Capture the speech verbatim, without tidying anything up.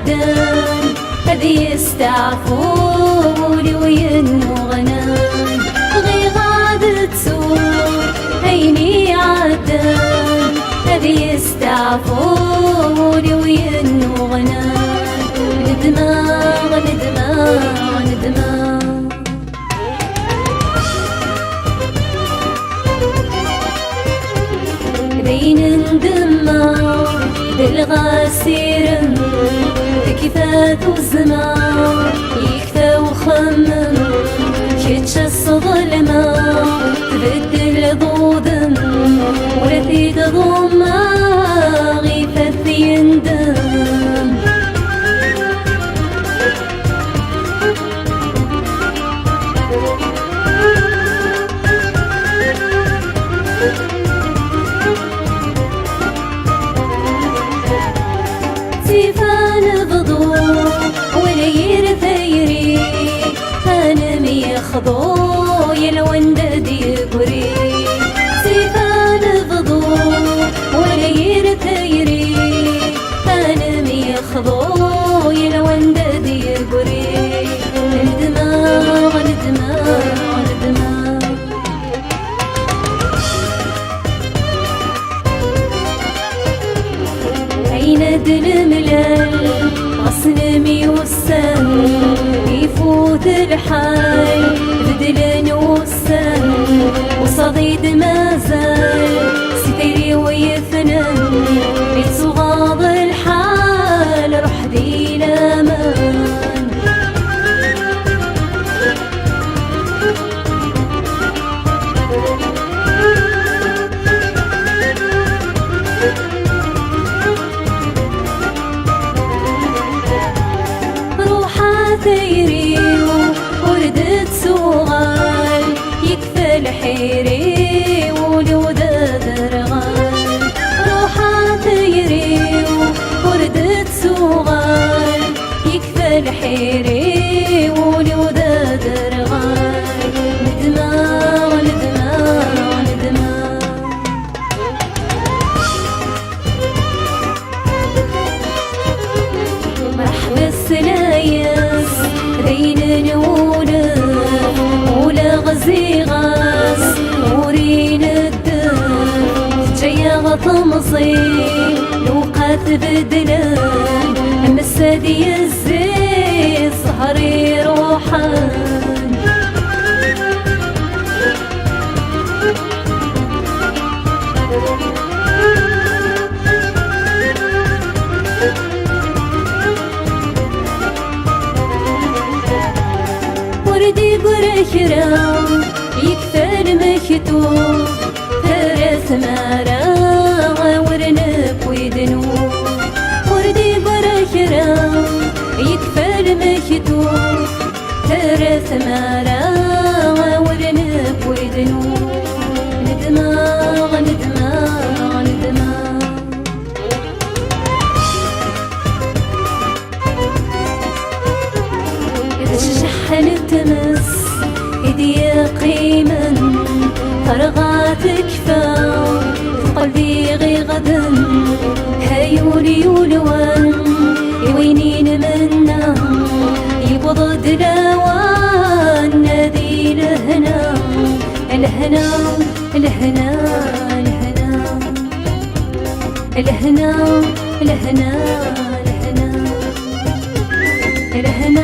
Dan ad yesteɛfu wul-iw yennuɣnan. Bɣiɣ ad ttuɣ ayen iɛeddan, ad yesteɛfu wul-iw yennuɣnan. Nedmeɣ, nedmeɣ, nedmeɣ. D ayen n demma, d lɣas irem, tekfa tuzzma, yekfa uxemmem, kečč ad sḍelmeɣ, tbeddel d udem, ur ad t-id-ḍummeɣ, ifat yendem. Ttif anebḍu wala yir tayri, ad nemyexḍu yal wanda d-yeggri. Ttif anebḍu wala yir tayri, ad nemyexḍu yal wanda d-yeggri. Nedmeɣ, nedmeɣ, nedmeɣ. Ayen ad nemlal, ɣas nemyussan, ifut lḥal, beddlen wussan, usaḍ-id mazal, si tayri-w yefnan, ittuɣaḍ lḥal, ruḥ di laman. Ruḥ a tayri-w, ur d-tettuɣal, yekfa lḥir-iw, ul-iw d aderɣal. Ruḥ a tayri-w, ur d-tettuɣal, yekfa lḥir-iw, ul-iw d aderɣal. Nedmeɣ, nedmeɣ, nedmeɣ. Mreḥba s layas, d ayen n wulef, ula ɣziɣ-as ur ineddef. Teǧǧa-yaɣ temẓi, lewqat beddlen, ass ad yezzi, zzher iruḥen. Ur d-iggura kra, yekfa lmektub, terra tmara awer newwi ddnub. Ur d-iggura kra, yekfa lmektub, terra tmara awer newwi ddnub. Nedmeɣ, nedmeɣ, nedmeɣ. D cceḥ n tmes i d-yeqqimen, terɣa tekfa, teqqel d iɣiɣden. Ay ul yulwan i win i nmenna, yewweḍ-d lawan ad ilehna. Lehna, lehna, lehna. Lehna, lehna, lehna. Lehna.